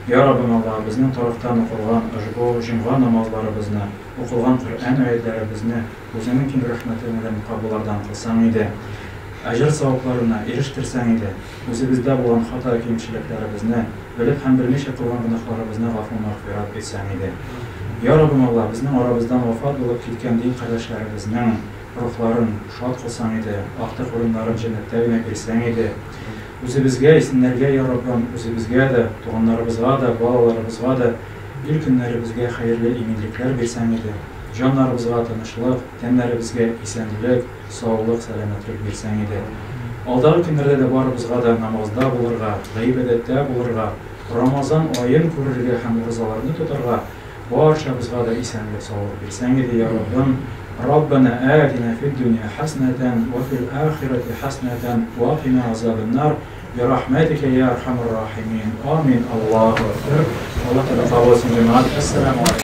Я Раббым Аллаһ, безнең тарафтан укылган ошбу җомга намазларыбызны, укылган Коръән аятьләребезне Үзеңнең киң рәхмәтең белән кабуллардан кылсаң иде. Әҗер-савапларына ирештерсәң иде. Үзебездә булган хата-кимчелекләребезне, белеп һәм белмичә кылган гөнаһларыбызны гафу-мәгъфират итсәң иде. Я Раббым Аллаһ, безнең арабыздан вафат булып киткән дин кардәшләребезнең рухларын шат кылсаң иде, актык урыннарын җәннәттә генә бирсәң иде. Үзебезгә, исемнәргә, я Раббым, үзебезгә дә, туганнарыбызга да, балаларыбызга да, ил-көннәребезгә хәерле иминлекләр бирсәң иде. Җаннарыбызга тынычлык, тәннәребезгә исәнлек, саулык, сәламәтлек бирсәң иде. Алдагы көннәрдә дә барыбызга да намазда булырга, гыйбадәттә булырга, Рамазан аен күрергә һәм уразаларны тотарга барчабызга да исәнлек, саулык бирсәң иде, я Раббым. Раббана атина фид дөнья хәснәтән ва фил ахирати хәснәтән ва кина азабеннар бирахмәтикә я архамар рахимин. Амин. Аллаһу акбар. Аллаһ Тәгалә кабул итсен, җәмәгать. Әссәламу алейкум.